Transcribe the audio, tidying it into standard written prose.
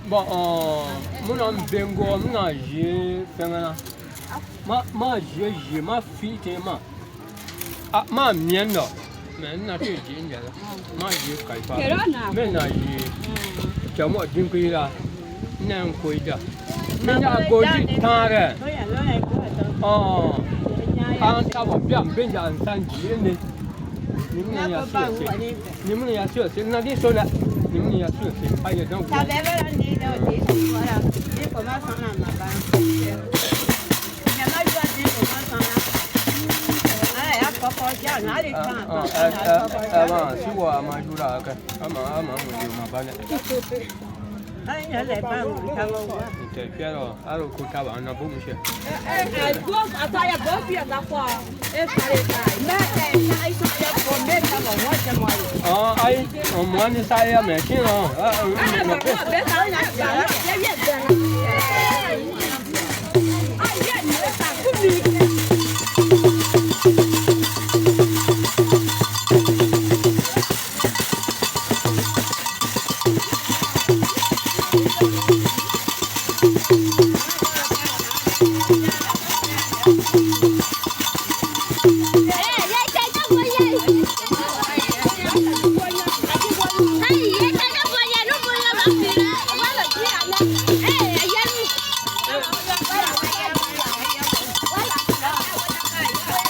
Bon, mon bengo, mon j'ai ma j'ai ma fille ma ah ma mienne là mais na tu dis là ma j'ai kaifa mais na j'ai chamo dinki là nan koida mais na goji tare oh an tabo bien benja an sanji ne ni mun ya so na di so la ni mun ya so aye donc Ay,